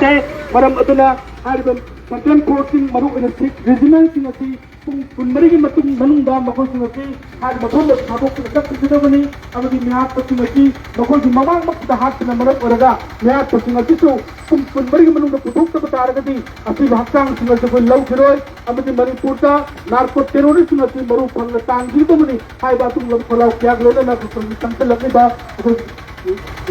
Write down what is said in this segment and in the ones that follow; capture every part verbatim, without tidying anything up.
ꯃꯔꯝ ꯑꯗꯨꯅ ꯍꯥꯏꯔꯤꯕ ꯁꯦꯟꯇ꯭ꯔꯦꯜ ꯐꯣꯔꯁꯁꯤꯡ, ꯃꯔꯨꯑꯣꯏꯅ ꯁꯤꯛꯁ ꯔꯦꯖꯤꯃꯦꯟꯁꯤꯡ ꯑꯁꯤ ꯄꯨꯡ ꯀꯨꯟꯃꯔꯤꯒꯤ ꯃꯇꯨꯡ ꯃꯅꯨꯡꯗ ꯃꯈꯣꯏꯁꯤꯡ ꯑꯁꯤ ꯍꯥꯏꯔꯤꯕ ꯃꯐꯝ ꯑꯁꯤ ꯊꯥꯗꯣꯛꯇꯨꯅ ꯆꯠꯈꯤꯒꯗꯕꯅꯤ꯫ ꯑꯃꯗꯤ ꯃꯤꯍꯥꯠꯄꯁꯤꯡ ꯑꯁꯤ ꯃꯈꯣꯏꯒꯤ ꯃꯃꯥꯡꯃꯛꯇ ꯍꯥꯠꯄꯅ ꯃꯔꯝ ꯑꯣꯏꯔꯒ ꯃꯤꯍꯥꯠꯄꯁꯤꯡ ꯑꯁꯤꯁꯨ ꯄꯨꯡ ꯀꯨꯟꯃꯔꯤꯒꯤ ꯃꯅꯨꯡꯗ ꯄꯨꯊꯣꯛꯇꯕ ꯇꯥꯔꯒꯗꯤ ꯑꯁꯤꯕ ꯍꯛꯆꯥꯡꯁꯤꯡ ꯑꯁꯤ ꯑꯩꯈꯣꯏ ꯂꯧꯈꯤꯔꯣꯏ꯫ ꯑꯃꯗꯤ ꯃꯅꯤꯄꯨꯔꯗ ꯅꯥꯔꯀꯣ ꯇꯦꯔꯣꯔꯤꯁꯁꯤꯡ ꯑꯁꯤ ꯃꯔꯨ ꯐꯪꯅ ꯇꯥꯟꯈꯤꯒꯗꯕꯅꯤ ꯍꯥꯏꯕ ꯑꯗꯨꯒꯨꯝꯂꯕ ꯈꯣꯜꯂꯥꯎ ꯀꯌꯥꯒ ꯂꯣꯏꯅꯅ ꯑꯩꯈꯣꯏ ꯆꯪꯁꯤꯜꯂꯛꯂꯤꯕ ꯑꯩꯈꯣꯏ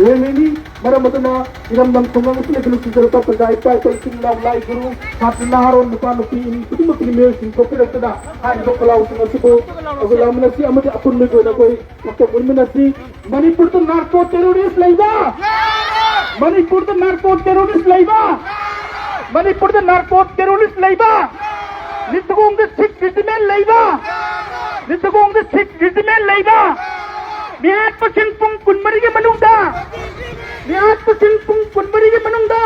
ꯂꯦꯡꯃꯤꯅꯤ꯫ ꯃꯔꯝ ꯑꯗꯨꯅ ꯏꯔꯝꯗꯝ ꯈꯨꯡꯒꯪ ꯑꯁꯤꯗ ꯅꯨꯡꯁꯤꯖꯔꯕ ꯄ꯭ꯔꯖꯥ ꯏꯄꯥ ꯏꯄꯨ ꯏꯆꯤꯟ ꯏꯅꯥꯎ ꯂꯥꯏ ꯒꯨꯔꯨ ꯁꯥꯇ꯭ꯔ ꯅꯍꯥꯔꯣꯟ ꯅꯨꯄꯥ ꯅꯨꯄꯤ ꯏꯃꯨꯡ ꯈꯨꯗꯤꯡꯃꯛꯀꯤ ꯃꯤꯑꯣꯏꯁꯤꯡ ꯊꯣꯛꯄꯤꯔꯛꯇꯨꯅ ꯍꯥꯏꯔꯤꯕ ꯈꯣꯜꯂꯥꯎꯁꯤꯡ ꯑꯁꯤꯕꯨ ꯑꯩꯈꯣꯏ ꯂꯥꯎꯃꯤꯟꯅꯁꯤ ꯑꯃꯗꯤ ꯑꯄꯨꯟꯕꯒꯤ ꯑꯣꯏꯅ ꯑꯩꯈꯣꯏ ꯁꯛꯇꯝ ꯑꯣꯏꯃꯤꯟꯅꯁꯤ꯫ ꯃꯅꯤꯄꯨꯔꯗ ꯅꯥꯔꯀꯣ ꯇꯦꯔꯣꯔꯤꯁ ꯂꯩꯕ, ꯃꯅꯤꯄꯨꯔꯗ ꯅꯥꯔꯀꯣ ꯇꯦꯔꯣꯔꯤꯁ ꯂꯩꯕ, ꯃꯅꯤꯄꯨꯔꯗ ꯅꯥꯔꯀꯣ ꯇꯦꯔꯣꯔꯤꯁ ꯂꯩꯕ, ꯅꯤꯡꯊꯧꯈꯣꯡꯗ ꯁꯤꯛ ꯔꯦꯖꯤꯃꯦꯟ ꯂꯩꯕ, ꯅꯤꯡꯊꯧꯈꯣꯡꯗ ꯁꯤꯛ ꯔꯦꯖꯤꯃꯦꯟ ꯂꯩꯕ, ꯃꯤꯍꯥꯠꯄꯁꯤꯡ ꯄꯨꯡ ꯀꯨꯟꯃꯔꯤꯒꯤ ꯃꯅꯨꯡꯗ, ꯃꯤꯍꯥꯠꯄꯁꯤꯡ ꯄꯨꯡ ꯀꯨꯟꯃꯔꯤꯒꯤ ꯃꯅꯨꯡꯗ,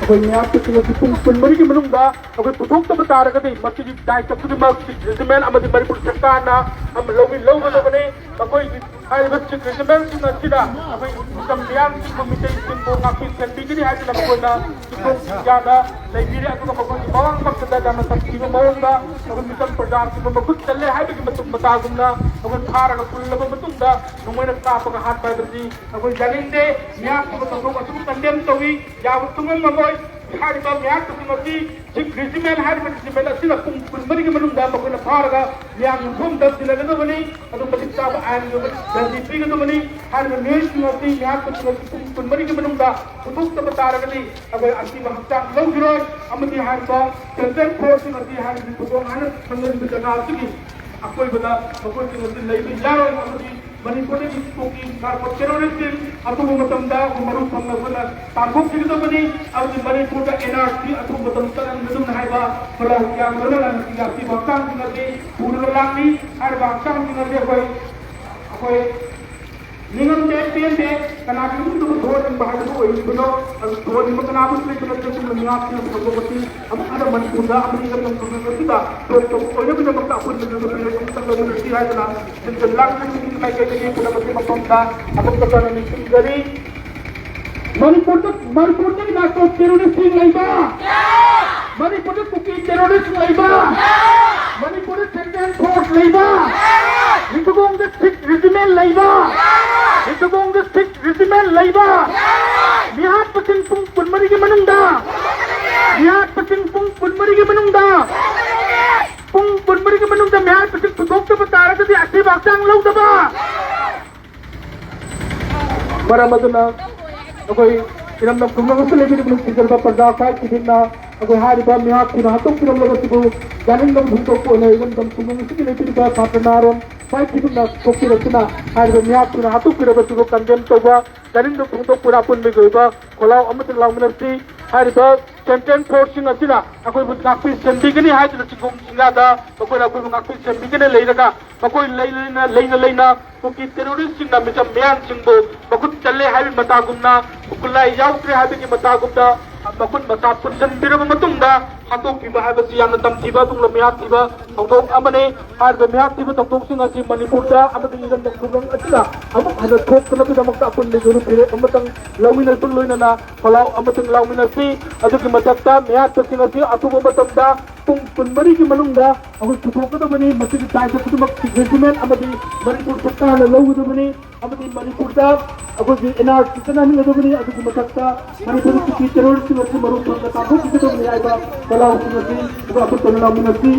ꯑꯩꯈꯣꯏ ꯃꯤꯍꯥꯠꯄꯁꯤꯡ ꯑꯁꯤ ꯄꯨꯡ ꯀꯨꯟꯃꯔꯤꯒꯤ ꯃꯅꯨꯡꯗ ꯑꯩꯈꯣꯏ ꯄꯨꯊꯣꯛꯇꯕ ꯇꯥꯔꯒꯗꯤ ꯃꯁꯤꯒꯤ ꯗꯥꯏꯇ ꯈꯨꯗꯤꯡꯃꯛ ꯁꯤꯛꯁ ꯔꯦꯖꯤꯃꯦꯟ ꯑꯃꯗꯤ ꯃꯅꯤꯄꯨꯔ ꯁꯔꯀꯥꯔꯅ ꯑꯃ ꯂꯧꯃꯤ ꯂꯧꯒꯗꯕꯅꯤ꯫ ꯃꯈꯣꯏꯒꯤ ꯍꯥꯏꯔꯤꯕ ꯁꯤꯛꯁ ꯔꯦꯖꯤꯃꯦꯟꯁꯤꯡ ꯑꯁꯤꯅ ꯑꯩꯈꯣꯏ ꯃꯇꯝ ꯃꯤꯌꯥꯝꯁꯤꯡꯕꯨ ꯃꯤꯇꯩꯁꯤꯡꯕꯨ ꯉꯥꯛꯄꯤ ꯁꯦꯟꯕꯤꯒꯅꯤ ꯍꯥꯏꯗꯨꯅ ꯃꯈꯣꯏꯅ ꯆꯤꯡꯈꯣꯡ ꯆꯤꯡꯖꯥꯗ ꯂꯩꯕꯤꯔꯦ꯫ ꯑꯗꯨꯒ ꯃꯈꯣꯏꯒꯤ ꯃꯃꯥꯡꯃꯛꯇꯗ ꯌꯥꯝꯅ ꯇꯝꯊꯤꯕ ꯃꯑꯣꯡꯗ ꯑꯩꯈꯣꯏ ꯃꯤꯆꯝ ꯄ꯭ꯔꯖꯥꯁꯤꯡꯕꯨ ꯃꯈꯨꯠ ꯆꯜꯂꯦ ꯍꯥꯏꯕꯒꯤ ꯃꯇꯨꯡ ꯃꯇꯥꯒꯨꯝꯅ ꯑꯩꯈꯣꯏ ꯐꯥꯔꯒ ꯄꯨꯜꯂꯕ ꯃꯇꯨꯡꯗ ꯅꯣꯡꯃꯩꯅ ꯀꯥꯞꯄꯒ ꯍꯥꯠꯄ ꯍꯥꯏꯕꯁꯤ ꯑꯩꯈꯣꯏ ꯌꯥꯅꯤꯡꯗꯦ꯫ ꯃꯤꯌꯥꯝꯒꯤ ꯊꯧꯗꯣꯛ ꯑꯁꯤꯕꯨ ꯀꯟꯗꯦꯝ ꯇꯧꯏ꯫ ꯌꯥꯕ ꯇꯨꯡꯉꯝꯃꯔꯣꯏ꯫ ꯍꯥꯏꯔꯤꯕ ꯃꯤꯍꯥꯠꯄꯁꯤꯡ ꯑꯁꯤ ꯁꯤꯛꯁ ꯔꯦꯖꯤꯃꯦꯟ ꯍꯥꯏꯔꯤꯕ ꯔꯦꯖꯤꯃꯦꯟ ꯑꯁꯤꯅ ꯄꯨꯡ ꯀꯨꯟꯃꯔꯤꯒꯤ ꯃꯅꯨꯡꯗ ꯃꯈꯣꯏꯅ ꯐꯥꯔꯒ ꯃꯤꯌꯥꯝꯒꯤ ꯃꯐꯝꯗ ꯊꯤꯜꯂꯒꯗꯕꯅꯤ꯫ ꯑꯗꯨ ꯃꯇꯤꯛ ꯆꯥꯕ ꯑꯥꯏꯟꯒꯤ ꯑꯣꯏꯕ ꯗꯟꯗꯤ ꯄꯤꯒꯗꯕꯅꯤ꯫ ꯍꯥꯏꯔꯤꯕ ꯃꯤꯑꯣꯏꯁꯤꯡ ꯑꯁꯤ ꯃꯤꯍꯥꯠꯄꯁꯤꯡ ꯑꯁꯤ ꯄꯨꯡ ꯀꯨꯟꯃꯔꯤꯒꯤ ꯃꯅꯨꯡꯗ ꯄꯨꯊꯣꯛꯇꯕ ꯇꯥꯔꯒꯗꯤ ꯑꯩꯈꯣꯏ ꯑꯁꯤꯕ ꯍꯛꯆꯥꯡ ꯂꯧꯈꯤꯔꯣꯏ ꯑꯃꯗꯤ ꯍꯥꯏꯔꯤꯕ ꯁꯦꯟꯇ꯭ꯔꯦꯜ ꯐꯣꯔꯁꯁꯤꯡ ꯑꯁꯤ ꯍꯥꯏꯔꯤꯕ ꯊꯧꯗꯣꯛ ꯍꯥꯏꯅ ꯈꯪꯅꯔꯤꯕ ꯖꯒꯥ ꯑꯁꯤꯒꯤ ꯑꯀꯣꯏꯕꯗ ꯃꯈꯣꯏꯁꯤꯡ ꯑꯁꯤ ꯂꯩꯕ ꯌꯥꯔꯣꯏ ꯑꯃꯗꯤ ꯃꯅꯤꯄꯨꯔꯗꯒꯤ ꯀꯨꯀꯤ ꯅꯥꯔꯀꯣ ꯇꯦꯔꯣꯔꯤꯁꯁꯤꯡ ꯑꯊꯨꯕ ꯃꯇꯝꯗ ꯃꯔꯨ ꯐꯪꯅꯕ ꯇꯥꯟꯊꯣꯛꯄꯤꯒꯗꯕꯅꯤ꯫ ꯑꯃꯗꯤ ꯃꯅꯤꯄꯨꯔꯗ ꯑꯦꯟ ꯑꯥꯔ ꯁꯤ ꯑꯊꯨꯕ ꯃꯇꯝꯗ ꯆꯠꯍꯟꯒꯗꯕꯅꯤ ꯍꯥꯏꯕ ꯈꯣꯜꯂꯥꯎ ꯀꯌꯥ ꯂꯣꯏꯅꯅ ꯉꯁꯤꯒꯤ ꯑꯁꯤꯕ ꯍꯛꯆꯥꯡꯁꯤꯡ ꯑꯁꯤ ꯄꯨꯔꯒ ꯂꯥꯛꯂꯤ꯫ ꯍꯥꯏꯔꯤꯕ ꯍꯛꯆꯥꯡꯁꯤꯡ ꯑꯁꯤ ꯑꯩꯈꯣꯏ ꯑꯩꯈꯣꯏ ꯅꯤꯡꯉꯝꯗꯦ, ꯄꯦꯟꯗꯦ꯫ ꯀꯅꯥꯒꯤ ꯏꯃꯨꯡꯗꯕꯨ ꯊꯣꯛꯍꯟꯅꯤꯡꯕ ꯍꯥꯏꯕꯗꯨ ꯑꯣꯏꯔꯤꯕꯅꯣ? ꯑꯗꯨ ꯊꯣꯛꯍꯟꯅꯤꯡꯕ ꯀꯅꯥꯕꯨꯁꯨ ꯂꯩꯇꯅ ꯆꯦꯟꯗꯨꯅ ꯃꯤꯍꯥꯠꯁꯤꯅ ꯊꯧꯗꯣꯛ ꯑꯁꯤ ꯑꯃꯨꯛ ꯍꯟꯅ ꯃꯅꯤꯄꯨꯔꯗ ꯑꯃꯗꯤ ꯏꯔꯝꯗꯝ ꯈꯨꯗꯤꯡꯃꯛ ꯑꯁꯤꯗ ꯊꯣꯛꯇꯕ ꯑꯣꯏꯅꯕꯒꯤꯗꯃꯛꯇ ꯑꯄꯨꯟꯕ ꯃꯤꯑꯣꯏ ꯑꯃꯨꯛꯇꯪ ꯂꯧꯃꯤꯟꯅꯁꯤ ꯍꯥꯏꯗꯨꯅ ꯁꯤꯟꯖ ꯂꯥꯡꯖꯕꯒꯤ ꯃꯥꯏꯀꯩꯗꯒꯤ ꯄꯨꯝꯅꯃꯛꯀꯤ ꯃꯐꯝꯗ ꯑꯃꯨꯛꯀ ꯍꯟꯅ ꯅꯤꯡꯁꯤꯡꯖꯔꯤ꯫ ꯃꯅꯤꯄꯨꯔꯗ, ꯃꯅꯤꯄꯨꯔꯗ ꯅꯥꯔꯀꯣ ꯇꯦꯔꯣꯔꯤꯁꯁꯤꯡ ꯂꯩꯕ, ꯃꯅꯤꯄꯨꯔꯗ ꯀꯨꯀꯤ ꯇꯦꯔꯣꯔꯤꯁ ꯂꯩꯕ, ꯃꯅꯤꯄꯨꯔꯗ ꯁꯦꯟꯇ꯭ꯔꯦꯜ ꯐꯣꯔꯁ ꯂꯩꯕ, ꯅꯤꯡꯊꯧꯈꯣꯡꯗ ꯁꯤꯛ ꯔꯦꯖꯤꯃꯦꯟ ꯂꯩꯕ, ꯅꯤꯡꯊꯧꯈꯣꯡꯗ ꯁꯤꯛ ꯔꯦꯖꯤꯃꯦꯟ ꯂꯩꯕ, ꯃꯤꯍꯥꯠꯄꯁꯤꯡ ꯄꯨꯡ ꯀꯨꯟꯃꯔꯤꯒꯤ ꯃꯅꯨꯡꯗ, ꯃꯤꯍꯥꯠꯄꯁꯤꯡ ꯄꯨꯡ ꯀꯨꯟꯃꯔꯤꯒꯤ ꯃꯅꯨꯡꯗ, ꯄꯨꯡ ꯀꯨꯟꯃꯔꯤꯒꯤ ꯃꯅꯨꯡꯗ ꯃꯤꯍꯥꯠꯄꯁꯤꯡ ꯄꯨꯊꯣꯛꯇꯕ ꯇꯥꯔꯒꯗꯤ ꯑꯁꯤꯕ ꯍꯛꯆꯥꯡ ꯂꯧꯗꯕ꯫ ꯃꯔꯝ ꯑꯗꯨꯅ ꯑꯩꯈꯣꯏ ꯏꯔꯝꯗꯝ ꯈꯨꯡꯒꯪ ꯑꯁꯤꯗ ꯂꯩꯕꯤꯔꯤꯕ ꯅꯨꯡꯁꯤꯖꯔꯕ ꯄ꯭ꯔꯖꯥ ꯈ꯭ꯋꯥꯏ ꯈꯨꯗꯤꯡꯅ ꯑꯩꯈꯣꯏ ꯍꯥꯏꯔꯤꯕ ꯃꯤꯍꯥꯠ ꯊꯨꯅ ꯍꯥꯠꯇꯣꯛꯄꯤꯔꯝꯂꯕꯁꯤꯕꯨ ꯌꯥꯅꯤꯡꯗꯕ ꯐꯣꯡꯗꯣꯛꯄ ꯑꯣꯏꯅ ꯏꯔꯝꯗꯝ ꯈꯨꯡꯒꯪ ꯑꯁꯤꯗ ꯂꯩꯕꯤꯔꯤꯕ ꯁꯥꯇ꯭ꯔ ꯅꯍꯥꯔꯣꯜ ꯈ꯭ꯋꯥꯏ ꯈꯨꯗꯤꯡꯅ ꯊꯣꯛꯄꯤꯔꯛꯇꯨꯅ ꯍꯥꯏꯔꯤꯕ ꯃꯤꯍꯥꯠ ꯊꯨꯅ ꯍꯥꯠꯇꯣꯛꯄꯤꯔꯕꯁꯤꯕꯨ ꯀꯟꯗꯦꯝ ꯇꯧꯕ ꯌꯥꯅꯤꯡꯗꯕ ꯐꯣꯡꯗꯣꯛꯄ ꯑꯄꯨꯟꯕꯒꯤ ꯑꯣꯏꯕ ꯈꯣꯜꯂꯥꯎ ꯑꯃꯇꯪ ꯂꯥꯎꯃꯤꯟꯅꯁꯤ꯫ ꯍꯥꯏꯔꯤꯕ ꯁꯦꯟꯇ꯭ꯔꯦꯜ ꯐꯣꯔꯁꯁꯤꯡ ꯑꯁꯤꯅ ꯑꯩꯈꯣꯏꯕꯨ ꯉꯥꯛꯄꯤ ꯁꯦꯟꯕꯤꯒꯅꯤ ꯍꯥꯏꯗꯨꯅ ꯆꯤꯡꯈꯣꯡ ꯆꯤꯡꯌꯥꯗ ꯃꯈꯣꯏꯅ ꯑꯩꯈꯣꯏꯕꯨ ꯉꯥꯛꯄꯤ ꯁꯦꯟꯕꯤꯒꯅ ꯂꯩꯔꯒ ꯃꯈꯣꯏ ꯂꯩ ꯂꯩꯅ ꯂꯩꯅ ꯂꯩꯅ ꯀꯨꯀꯤ ꯇꯦꯔꯣꯔꯤꯁꯁꯤꯡꯅ ꯃꯤꯆꯝ ꯃꯤꯌꯥꯝꯁꯤꯡꯕꯨ ꯃꯈꯨꯠ ꯆꯠꯂꯦ ꯍꯥꯏꯕꯒꯤ ꯃꯇꯥꯒꯨꯝꯅ ꯈꯨꯠꯂꯥꯏ ꯌꯥꯎꯗ꯭ꯔꯦ ꯍꯥꯏꯕꯒꯤ ꯃꯇꯥꯒꯨꯝꯅ ꯃꯈꯨꯠ ꯃꯁꯥ ꯄꯨꯟꯁꯤꯟꯕꯤꯔꯕ ꯃꯇꯨꯡꯗ ꯍꯥꯠꯇꯣꯛꯄꯤꯕ ꯍꯥꯏꯕꯁꯤ ꯌꯥꯝꯅ ꯇꯝꯊꯤꯕ ꯑꯗꯨꯒꯨꯝꯂꯕ ꯃꯤꯍꯥꯠ ꯊꯤꯕ ꯊꯧꯗꯣꯛ ꯑꯃꯅꯤ꯫ ꯍꯥꯏꯔꯤꯕ ꯃꯤꯍꯥꯠ ꯊꯤꯕ ꯊꯧꯗꯣꯛꯁꯤꯡ ꯑꯁꯤ ꯃꯅꯤꯄꯨꯔꯗ ꯑꯃꯗꯤ ꯏꯔꯝꯗꯝ ꯈꯨꯡꯒꯪ ꯑꯁꯤꯗ ꯑꯃꯨꯛ ꯍꯟꯅ ꯊꯣꯛꯇꯅꯕꯒꯤꯗꯃꯛꯇ ꯑꯄꯨꯟꯕꯒꯤ ꯑꯣꯏꯕ ꯐꯤꯔꯦꯞ ꯑꯃꯇꯪ ꯂꯧꯃꯤꯟꯅꯁꯨ ꯂꯣꯏꯅꯅ ꯈꯣꯜꯂꯥꯎ ꯑꯃꯇꯪ ꯂꯥꯎꯃꯤꯟꯅꯁꯤ꯫ ꯑꯗꯨꯒꯤ ꯃꯊꯛꯇ ꯃꯤꯍꯥꯠꯄꯁꯤꯡ ꯑꯁꯤ ꯑꯊꯨꯕ ꯃꯇꯝꯗ ꯄꯨꯡ ꯀꯨꯟꯃꯔꯤꯒꯤ ꯃꯅꯨꯡꯗ ꯑꯩꯈꯣꯏ ꯄꯨꯊꯣꯛꯀꯗꯕꯅꯤ꯫ ꯃꯁꯤꯒꯤ ꯗꯥꯏꯇ ꯈꯨꯗꯤꯡꯃꯛ ꯁꯦꯟꯇꯤꯃꯦꯟ ꯑꯃꯗꯤ ꯃꯅꯤꯄꯨꯔ ꯁꯔꯀꯥꯔꯅ ꯂꯧꯒꯗꯕꯅꯤ ꯑꯃꯗꯤ ꯃꯅꯤꯄꯨꯔꯗ ꯑꯩꯈꯣꯏꯒꯤ ꯑꯦꯟ ꯑꯥꯔ ꯁꯤ ꯆꯠꯅꯍꯟꯒꯗꯕꯅꯤ꯫ ꯑꯗꯨꯒꯤ ꯃꯊꯛꯇ ꯃꯅꯤꯄꯨꯔꯒꯤ ꯀꯨꯀꯤ ꯇꯦꯔꯣꯔꯤꯁꯠꯁꯤꯡ ꯑꯁꯤ ꯃꯔꯨ ꯐꯪꯅ ꯇꯥꯟꯊꯣꯛꯄꯤꯒꯗꯕꯅꯤ ꯍꯥꯏꯕ ꯈꯣꯜꯂꯥꯎꯁꯤꯡ ꯑꯁꯤ ꯑꯩꯈꯣꯏ ꯑꯄꯨꯟꯕ ꯂꯥꯎꯃꯤꯟꯅꯁꯤ꯫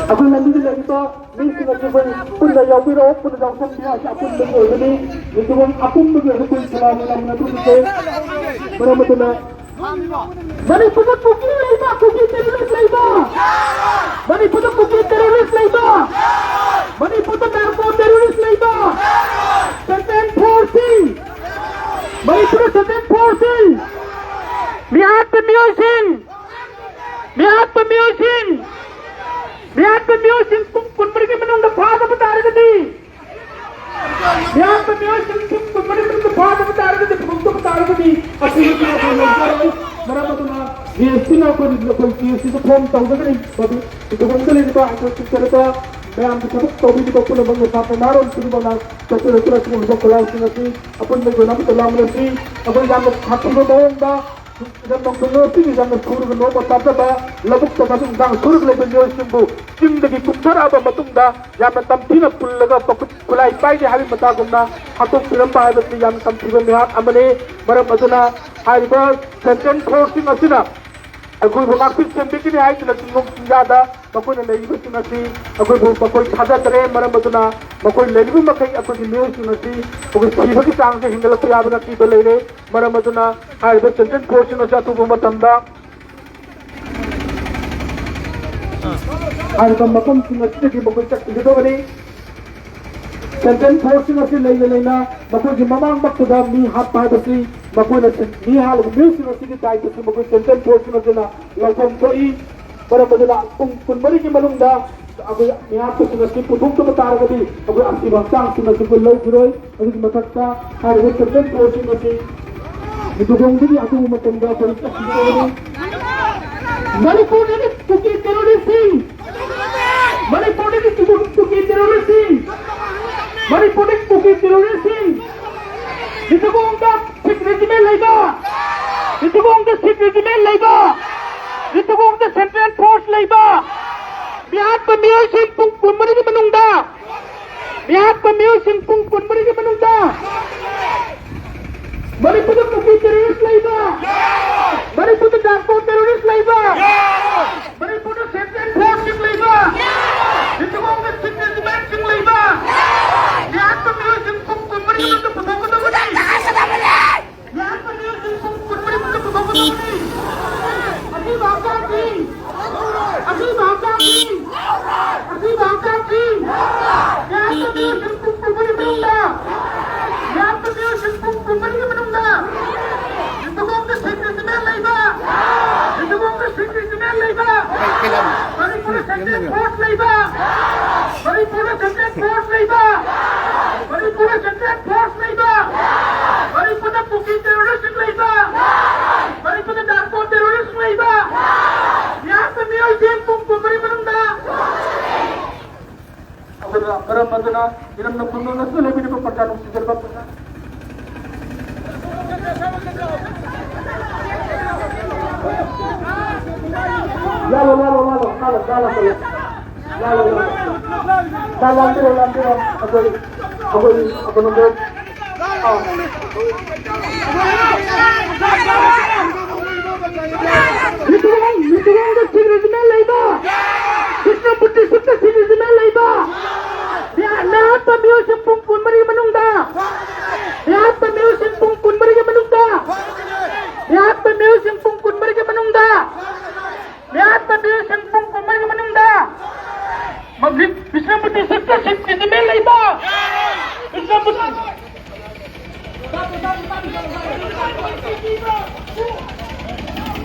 ꯑꯩꯈꯣꯏ ꯂꯝꯕꯤꯗ ꯂꯩꯔꯤꯕ ꯃꯤꯁꯤꯡ ꯑꯁꯤ ꯑꯩꯈꯣꯏ ꯄꯨꯟꯅ ꯌꯥꯎꯕꯤꯔꯛꯑꯣ, ꯄꯨꯟꯅ ꯌꯥꯎꯁꯟꯕꯤꯔꯛꯑꯣ꯫ ꯑꯁꯤ ꯑꯄꯨꯟꯕꯒꯤ ꯑꯣꯏꯕꯅꯤ꯫ ꯃꯤꯁꯤꯡ ꯑꯄꯨꯟꯕꯒꯤ ꯑꯣꯏꯕ ꯑꯩꯈꯣꯏ ꯈꯣꯜꯂꯥꯎ ꯂꯥꯎꯃꯤꯟꯅꯗꯨꯅ ꯃꯔꯝ ꯑꯗꯨꯅ ꯃꯅꯤꯄꯨꯔꯗ ꯀꯨꯀꯤ ꯂꯩꯕ, ꯀꯨꯀꯤ ꯇꯦꯔꯣꯔꯤꯁꯠ ꯂꯩꯕ, ꯃꯅꯤꯄꯨꯔꯗ ꯀꯨꯀꯤ ꯇꯦꯔꯣꯔꯤꯁꯠ ꯂꯩꯕ, ꯃꯅꯤꯄꯨꯔꯗ ꯅꯥꯔꯀꯣ ꯇꯦꯔꯣꯔꯤꯁꯠ ꯂꯩꯕ, ꯁꯦꯟꯇ꯭ꯔꯦꯜ ꯐꯣꯔꯁꯁꯤꯡ, ꯃꯅꯤꯄꯨꯔꯗ ꯁꯦꯟꯇ꯭ꯔꯦꯜ ꯐꯣꯔꯁꯁꯤꯡ, ꯃꯤꯍꯥꯠꯄ ꯃꯤꯑꯣꯏꯁꯤꯡ, ꯃꯤꯍꯥꯠꯄ ꯃꯤꯑꯣꯏꯁꯤꯡ, ꯃꯤꯍꯥꯠꯄ ꯃꯤꯑꯣꯏꯁꯤꯡ ꯄꯨꯡ ꯀꯨꯟꯃꯔꯤꯒꯤ ꯃꯅꯨꯡꯗ ꯐꯥꯗꯕ ꯇꯥꯔꯒꯗꯤ, ꯃꯤꯍꯥꯠꯄ ꯃꯤꯑꯣꯏꯁꯤꯡ ꯄꯨꯡ ꯀꯨꯟꯃꯔꯤ ꯃꯅꯨꯡꯗ ꯐꯥꯗꯕ ꯇꯥꯔꯒꯗꯤ, ꯄꯨꯊꯣꯛꯇꯕ ꯇꯥꯔꯒꯗꯤ, ꯑꯁꯤꯒꯤ ꯊꯕꯛ ꯂꯩꯖꯔꯣꯏ꯫ ꯃꯔꯝ ꯑꯗꯨꯅ ꯖꯤ ꯑꯦꯁ ꯇꯤꯅ ꯑꯩꯈꯣꯏ, ꯑꯩꯈꯣꯏ ꯖꯤ ꯑꯦꯁ ꯇꯤꯗ ꯐꯣꯟ ꯇꯧꯖꯒꯅꯤ꯫ ꯃꯗꯨ ꯁꯤꯗ ꯂꯩꯔꯤꯕ ꯑꯩꯈꯣꯏ ꯆꯤꯡꯈꯠꯂꯕ ꯃꯌꯥꯝꯒꯤ ꯊꯕꯛ ꯇꯧꯕꯤꯔꯤꯕ ꯄꯨꯝꯅꯃꯛꯅ ꯁꯥꯇ꯭ꯔ ꯅꯍꯥꯔꯣꯜ ꯄꯨꯝꯅꯃꯛꯅ ꯆꯠꯊꯔꯛꯇꯨꯅ ꯁꯤꯒꯨꯝꯂꯕ ꯈꯨꯠꯂꯥꯎꯁꯤꯡ ꯑꯁꯤ ꯑꯄꯨꯟꯕ ꯑꯣꯏꯅ ꯑꯃꯠꯇ ꯂꯥꯡꯃꯤꯟꯅꯁꯤ꯫ ꯑꯩꯈꯣꯏ ꯌꯥꯝꯅ ꯁꯥꯊꯤꯕ ꯃꯑꯣꯡꯗ ꯏꯔꯝꯗꯝ ꯈꯨꯡꯒꯪ ꯑꯁꯤꯒꯤ ꯌꯥꯝꯅ ꯁꯨꯔꯒ ꯅꯣꯡꯃ ꯆꯥꯖꯕ, ꯂꯧꯕꯨꯛꯇ ꯃꯁꯤ ꯏꯟꯖꯥꯡ ꯁꯨꯔꯒ ꯂꯩꯕ ꯃꯤꯑꯣꯏꯁꯤꯡꯕꯨ ꯆꯤꯡꯗꯒꯤ ꯀꯨꯝꯊꯔꯛꯑꯕ ꯃꯇꯨꯡꯗ ꯌꯥꯝꯅ ꯇꯝꯊꯤꯅ ꯄꯨꯜꯂꯒ ꯃꯈꯨꯠ ꯈꯨꯠꯂꯥꯏ ꯄꯥꯏꯗꯦ ꯍꯥꯏꯕꯒꯤ ꯃꯇꯥꯒꯨꯝꯅ ꯍꯥꯠꯇꯣꯛꯄꯤꯔꯝꯕ ꯍꯥꯏꯕꯁꯤ ꯌꯥꯝꯅ ꯇꯝꯊꯤꯕ ꯃꯤꯍꯥꯠ ꯑꯃꯅꯤ꯫ ꯃꯔꯝ ꯑꯗꯨꯅ ꯍꯥꯏꯔꯤꯕ ꯁꯦꯟꯇ꯭ꯔꯦꯜ ꯐꯣꯔꯁꯁꯤꯡ ꯑꯁꯤꯅ ꯑꯩꯈꯣꯏꯕꯨ ꯉꯥꯛꯄꯤ ꯁꯦꯟꯕꯤꯒꯅꯤ ꯍꯥꯏꯗꯨꯅ ꯆꯤꯡꯅꯨꯡ ꯆꯤꯡꯌꯥꯗ ꯃꯈꯣꯏꯅ ꯂꯩꯔꯤꯕꯁꯤꯡ ꯑꯁꯤ ꯑꯩꯈꯣꯏꯕꯨ ꯃꯈꯣꯏ ꯊꯥꯖꯗ꯭ꯔꯦ꯫ ꯃꯔꯝ ꯑꯗꯨꯅ ꯃꯈꯣꯏ ꯂꯩꯔꯤꯕ ꯃꯈꯩ ꯑꯩꯈꯣꯏꯒꯤ ꯃꯤꯑꯣꯏꯁꯤꯡ ꯑꯁꯤ ꯑꯩꯈꯣꯏ ꯁꯤꯕꯒꯤ ꯆꯥꯡꯁꯦ ꯍꯦꯟꯒꯠꯂꯛꯄ ꯌꯥꯕꯒꯤ ꯑꯀꯤꯕ ꯂꯩꯔꯦ꯫ ꯃꯔꯝ ꯑꯗꯨꯅ ꯍꯥꯏꯔꯤꯕ ꯁꯦꯟꯇ꯭ꯔꯦꯜ ꯐꯣꯔꯁꯁꯤꯡ ꯑꯁꯤ ꯑꯊꯨꯕ ꯃꯇꯝꯗ ꯍꯥꯏꯔꯤꯕ ꯃꯐꯝꯁꯤꯡ ꯑꯁꯤꯗꯒꯤ ꯃꯈꯣꯏ ꯆꯠꯈꯤꯒꯗꯕꯅꯤ꯫ ꯁꯦꯟꯇ꯭ꯔꯦꯜ ꯐꯣꯔꯁꯁꯤꯡ ꯑꯁꯤ ꯂꯩꯅ ꯂꯩꯅ ꯃꯈꯣꯏꯒꯤ ꯃꯃꯥꯡꯃꯛꯇꯗ ꯃꯤ ꯍꯥꯠꯄ ꯍꯥꯏꯕꯁꯤ ꯃꯈꯣꯏꯅ ꯁꯦꯟ-, ꯃꯤ ꯍꯥꯠꯂꯤꯕ ꯃꯤꯑꯣꯏꯁꯤꯡ ꯑꯁꯤꯒꯤ ꯗꯥꯏꯇꯁꯨ ꯃꯈꯣꯏ ꯁꯦꯟꯇ꯭ꯔꯦꯜ ꯐꯣꯔꯁꯁꯤꯡ ꯑꯁꯤꯅ ꯂꯧꯐꯝ ꯊꯣꯛꯏ꯫ ꯃꯔꯝ ꯑꯗꯨꯅ ꯄꯨꯡ ꯀꯨꯟꯃꯔꯤꯒꯤ ꯃꯅꯨꯡꯗ ꯑꯩꯈꯣꯏ ꯃꯤꯍꯥꯠꯄꯁꯤꯡ ꯑꯁꯤ ꯄꯨꯊꯣꯛꯇꯕ ꯇꯥꯔꯒꯗꯤ ꯑꯩꯈꯣꯏ ꯑꯁꯤꯕ ꯍꯛꯆꯥꯡꯁꯤꯡ ꯑꯁꯤ ꯑꯩꯈꯣꯏ ꯂꯧꯈꯤꯔꯣꯏ꯫ ꯑꯗꯨꯒꯤ ꯃꯊꯛꯇ ꯍꯥꯏꯔꯤꯕ ꯁꯦꯟꯇ꯭ꯔꯦꯜ ꯐꯣꯔꯁꯁꯤꯡ ꯑꯁꯤ ꯃꯤꯇꯨꯡꯒꯣꯡꯗꯒꯤ ꯑꯊꯨꯕ ꯃꯇꯝꯗ ꯑꯩꯈꯣꯏ ꯆꯠꯈꯤꯒꯗꯕꯅꯤ꯫ ꯃꯅꯤꯄꯨꯔꯗꯒꯤ ꯀꯨꯀꯤ ꯇꯦꯔꯣꯔꯤꯁꯁꯤꯡ, ꯃꯅꯤꯄꯨꯔꯗꯒꯤ ꯀꯨꯀꯤ ꯇꯦꯔꯣꯔꯤꯁꯁꯤꯡ, ꯃꯅꯤꯄꯨꯔꯗꯒꯤ ꯀꯨꯀꯤ ꯇꯦꯔꯣꯔꯤꯁꯁꯤꯡ, ꯃꯤꯇꯨꯡꯒꯣꯡꯗ ꯁꯤꯈ ꯔꯦꯖꯤꯃꯦꯟ ꯂꯩꯕ, ꯃꯤꯇꯨꯡꯒꯣꯡꯗ ꯁꯤꯈ ꯔꯦꯖꯤꯃꯦꯟ ꯂꯩꯕ, ꯃꯤꯇꯨꯡꯒꯣꯡꯗ ꯁꯦꯟꯇ꯭ꯔꯦꯜ ꯐꯣꯔꯁ ꯂꯩꯕ, ꯃꯤꯍꯥꯠꯄ ꯃꯤꯑꯣꯏꯁꯤꯡ ꯄꯨꯡ ꯀꯨꯟꯃꯔꯤꯒꯤ ꯃꯅꯨꯡꯗ, ꯃꯤꯍꯥꯠꯄ ꯃꯤꯑꯣꯏꯁꯤꯡ ꯄꯨꯡ ꯀꯨꯟꯃꯔꯤꯒꯤ ꯃꯅꯨꯡꯗ ꯃꯅꯤꯄꯨꯔꯗ ꯀꯨꯀꯤ ꯇꯦꯔꯣꯔꯤꯁ ꯂꯩꯕ, ꯃꯅꯤꯄꯨꯔꯗ ꯅꯥꯔꯀꯣ ꯇꯦꯔꯣꯔꯤꯁ ꯂꯩꯕ, ꯃꯅꯤꯄꯨꯔꯗ ꯁꯦꯟꯇ꯭ꯔꯦꯜ ꯐꯣꯔꯁꯁꯤꯡ ꯂꯩꯕ, ꯃꯤꯇꯨꯡꯒꯣꯡꯗ ꯁꯤꯈ ꯔꯦꯖꯤꯃꯦꯟꯁꯤꯡ ꯂꯩꯕ, ꯃꯤꯍꯥꯠꯄ ꯃꯤꯑꯣꯏꯁꯤꯡ ꯄꯨꯡ ꯀꯨꯟꯃꯔꯤ ꯃꯅꯨꯡꯗ ꯄꯨꯊꯣꯛꯀꯗꯕꯅꯤ꯫ ꯃꯤꯍꯥꯠꯄ ꯃꯤꯑꯣꯏꯁꯤꯡ ꯄꯨꯡ ꯀꯨꯟꯃꯔꯤ ꯃꯅꯨꯡꯗ ꯄꯨꯊꯣꯛꯀꯗꯕꯅꯤ꯫ ꯑꯁꯤꯕ ꯍꯛꯆꯥꯡꯁꯤꯡ, ꯑꯁꯤꯕ ꯍꯛꯆꯥꯡꯁꯤꯡ, ꯑꯁꯤꯕ ꯍꯛꯆꯥꯡꯁꯤꯡ, ꯃꯤꯍꯥꯠꯄ ꯃꯤꯑꯣꯏꯁꯤꯡ ꯄꯨꯡ ꯀꯨꯟꯃꯔꯤ ꯃꯅꯨꯡꯗ, ꯃꯤꯍꯥꯠꯄ ꯃꯤꯑꯣꯏꯁꯤꯡ ꯄꯨꯡ ꯀꯨꯟꯃꯔꯤꯒꯤ ꯃꯅꯨꯡꯗ ꯃꯤꯇꯨꯡꯒꯣꯡꯗ ꯁꯤꯈ ꯔꯦꯖꯤꯃꯦꯟ ꯂꯩꯕ, ꯃꯤꯇꯨꯡꯒꯣꯡꯗ ꯁꯤꯈ ꯔꯦꯖꯤꯃꯦꯟ ꯂꯩꯕ, ꯃꯅꯤꯄꯨꯔꯗ ꯁꯦꯟꯇ꯭ꯔꯦꯜ ꯐꯣꯔꯁ ꯂꯩꯕ, ꯃꯅꯤꯄꯨꯔꯗ ꯁꯦꯟꯇ꯭ꯔꯦꯜ ꯐꯣꯔꯁ ꯂꯩꯕ, ꯃꯅꯤꯄꯨꯔꯗ ꯁꯦꯟꯇ꯭ꯔꯦꯜ ꯐꯣꯔꯁ ꯂꯩꯕ, ꯃꯅꯤꯄꯨꯔꯗ ꯀꯨꯀꯤ ꯇꯦꯔꯣꯔꯤꯁꯁꯤꯡ ꯂꯩꯕ, ꯃꯅꯤꯄꯨꯔꯗ ꯅꯥꯔꯀꯣ ꯇꯦꯔꯣꯔꯤꯁ ꯂꯩꯕ, ꯃꯤꯍꯥꯠꯄ ꯃꯤꯑꯣꯏꯁꯤꯡ ꯄꯨꯡ ꯀꯨꯟꯃꯔꯤ ꯃꯅꯨꯡꯗ ꯃꯔꯝ ꯑꯗꯨꯅ ꯏꯔꯝꯗꯝ ꯄꯨꯝꯅꯃꯛ ꯑꯁꯤꯗ ꯂꯩꯕꯤꯔꯤꯕ ꯄ꯭ꯔꯖꯥ ꯅꯨꯡꯁꯤꯖꯔꯕ ꯄ꯭ꯔꯖꯥ ꯂꯥꯜꯂꯣ, ꯂꯥꯜꯂꯣ, ꯂꯥꯜꯂꯣ, ꯂꯥꯜꯂꯣ, ꯂꯥꯜꯂꯣ, ꯂꯥꯜꯂꯣ, ꯂꯥꯜꯂꯣ꯫ ꯂꯥꯜ ꯂꯥꯟꯕꯤꯔꯣ, ꯂꯥꯟꯕꯤꯔꯣ꯫ ꯑꯩꯈꯣꯏ, ꯑꯩꯈꯣꯏ, ꯑꯩꯈꯣꯏ ꯅꯨꯡꯗꯣꯏ꯫ ꯑꯥ꯫ ꯃꯤꯇꯨꯡ, ꯃꯤꯇꯨꯡꯗ ꯁꯤꯡ ꯔꯤꯖꯤꯃꯦꯟ ꯂꯩꯕ, ꯕꯤꯁꯅꯨꯄꯨꯔ ꯗꯤꯁꯇ꯭ꯔꯤꯛꯇ ꯁꯤꯡ ꯔꯤꯖꯤꯃꯦꯟ ꯂꯩꯕ, ꯃꯤꯍꯥꯠꯄ ꯃꯤꯑꯣꯏꯁꯤꯡ ꯄꯨꯡ ꯀꯨꯟꯃꯔꯤꯒꯤ ꯃꯅꯨꯡꯗ, ꯃꯤꯍꯥꯠꯄ ꯃꯤꯑꯣꯏꯁꯤꯡ ꯄꯨꯡ ꯀꯨꯟꯃꯔꯤꯒꯤ ꯃꯅꯨꯡꯗ, ꯃꯤꯍꯥꯠꯄ ꯃꯤꯑꯣꯏꯁꯤꯡ ꯄꯨꯡ ꯀꯨꯟꯃꯔꯤꯒꯤ ꯃꯅꯨꯡꯗ, ꯃꯤꯍꯥꯠꯄ ꯃꯤꯑꯣꯏꯁꯤꯡ ꯄꯨꯡ ꯀꯨꯟꯃꯔꯤꯒꯤ ꯃꯅꯨꯡꯗ, ꯕꯤꯁꯅꯨꯄꯨꯔ ꯗꯤꯁꯇ꯭ꯔꯤꯛꯇ ꯁꯤꯡ ꯔꯤꯖꯤꯃꯦꯟ ꯂꯩꯕ, ꯕꯤꯁꯅꯨꯄꯨꯔ